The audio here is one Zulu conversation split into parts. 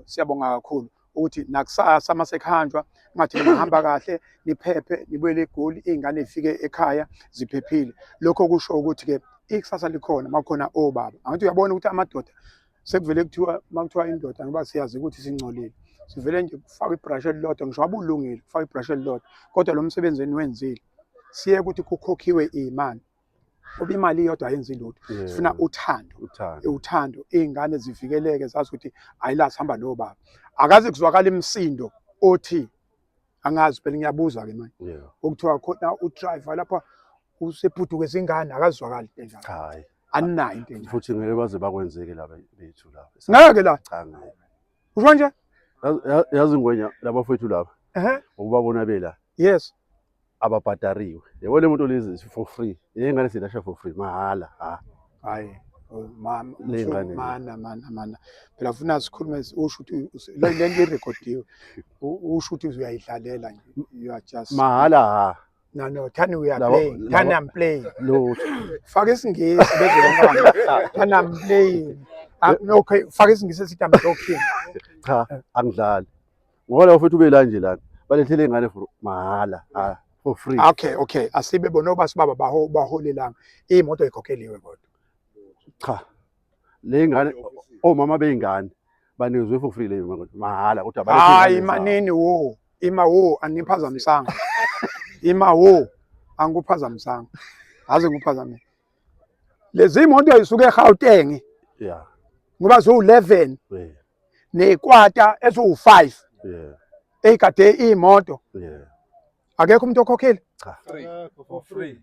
Lutho, siyabonga kakhulu ukuthi nakusasa uma sekuhanjwa ngathi ningahamba kahle, niphephe, nibuyele eGoli, iy'ngane zifike ekhaya ziphephile. Lokho kusho ukuthi-ke ikusasa likhona uma kukhona obaba. Angithi uyabona ukuthi amadoda sekuvele kuthiwa uma kuthiwa indoda, ngoba siyazi ukuthi singcolile, sivele nje kufakwe ibrush elilodwa, ngisho ngabe ulungile kufakwe ibrush elilodwa, kodwa lo msebenzi eniwenzile siye ukuthi kukhokhiwe iy'mali, ngoba imali iyodwa ayenzi lutho. Sifuna uthando. Uthando. Uthando, iy'ngane zivikeleke, zazi ukuthi ayila sihamba nobaba. Akaze kuzwakala imisindo othi angazi phela, ngiyabuza-ke manje, okuthiwa khona udriver lapha usebhuduke izingane, akazwakali into enjalo. Cha, hayi. Aninayo into enjalo. Futhi ngeke baze bakwenzeke laba bethu laba. Ngeke la. Cha, ngeke. Usho nje? Yazi Ngwenya, labafowethu laba ukubabona bela ababhadariwe. Yabo, le moto lezi is for free. Ley'ngane silasha for free, mahhala ha. Hayi, oh, mama. Le ngane. Mana, mana, mana, phela funa sikhulume, usho ukuthi le nto irekhodiwe. Usho ukuthi uyayidlalela nje, you are just Mahhala ha. No, thani we are playing. Thani I'm playing. Lutho. Faka isiNgisi beze bonke. Thani I'm playing. Ah, no, okay, faka isiNgisi esithi I'm joking. Cha, angidlali. Ngoba laba fethu bela nje lana. Balethele ingane for mahhala ha, for free. Okay, asibe bona obasibaba baholelanga iy'moto yikhokheliwe kodwa. Cha. Le ngane, omama beyingane banikezwe for free le moto mahhala, kodwa balethe Hayi. iy'ngane zabo. Manini wo, ima wo, angiphazamisanga, ima wo, angikuphazamisanga, aze ngikuphazamile. Lezi moto ayisuke eGauteng ngoba ziwu-11 nezikwata eziwu-5 eyigade iy'moto. Akekho umuntu okhokhile. Cha. For free.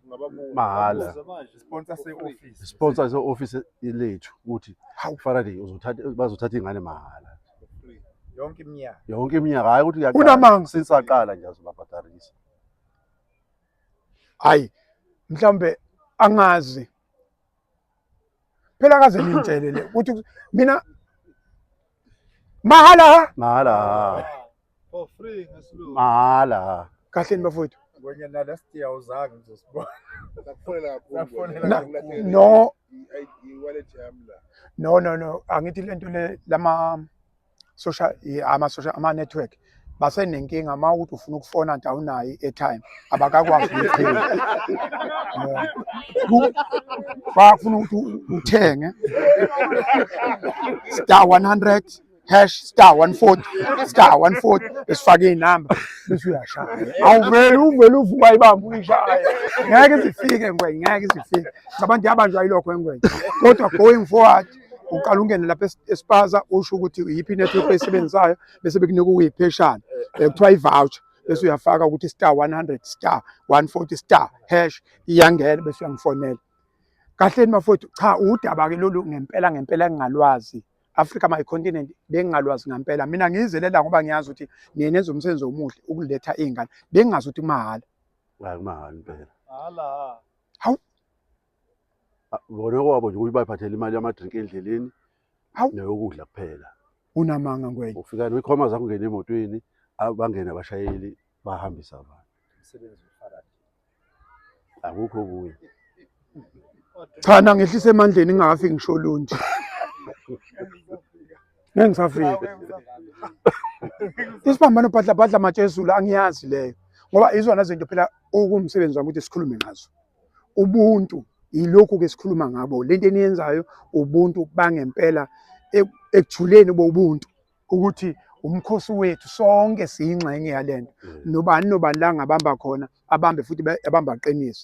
Mahhala. Sponsor se-office. Sponsor se-office lethu ukuthi Hawu. Faraday uzothatha, bazothatha ingane mahhala. Yonke iminyaka. Yonke iminyaka, hayi ukuthi uyaqala. Unamanga. Since aqala nje azobabhadarisa. Hayi, mhlawumbe angazi phela, kaze ningitshele le ukuthi mina mahala. Mahhala. For free ngesilungu. Mahhala. Kahleni bafowethu. Kwenye na last year awuzange uzosibona. Sakufonela kakhulu. Sakufonela Ngakulahlekela No. i-wallet yami la. No, angithi lento le lama social, ama social, ama network basenenkinga uma ukuthi ufuna ukufona nto awunayo i-airtime, abakakwazi ukuyithenga. Bayafuna ukuthi uthenge *100# *140 *140, besifake iy'namba bese uyashaya. Awuvele uvele uvuka ibamba uyishaye, ngeke izifike Ngwenya, ngeke izifike. Abantu yabanjwa yilokho engwenya, kodwa going forward uqala ungene lapha espaza, usho ukuthi iyiphi inetwork oyisebenzisayo, bese bekunika ukuyipheshana kuthiwa i-voucher, bese uyafaka ukuthi *100 *140 *# iyangena, bese uyangifonela. Kahleni bafowethu. Cha, udaba-ke lolu ngempela ngempela engingalwazi. Africa my continent bengingalwazi ngampela. Mina ngiyizelela ngoba ngiyazi ukuthi niye nenza umsebenzi omuhle ukuletha iy'ngane, bengingazi ukuthi kumahhala. Hayi, kumahhala impela. Hala. Hawu. Ah, bona kwabo nje ukuthi bayiphathele imali yamadrink endleleni Hawu. neyokudla kuphela. Unamanga Ngwenya. Ufika nekhwama zakho, ungena emotweni, bangene abashayeli, bahambise abantu. Umsebenzi weFaraday. Akukho okunye. Cha, nangehlisa emandleni ngingakafiki ngisho Olundi, ngeke ngisafika. Isiphambano bhadla bhadla matshezulu, angiyazi leyo, ngoba izona zinto phela okuwumsebenzi wami ukuthi sikhulume ngazo. Ubuntu yilokhu ke sikhuluma ngabo, lento eniyenzayo ubuntu bangempela ekujuleni bobuntu, ukuthi umkhosi wethu sonke siyingxenye yalento. Nobani nobani la ngabamba khona abambe futhi abamba aqinise.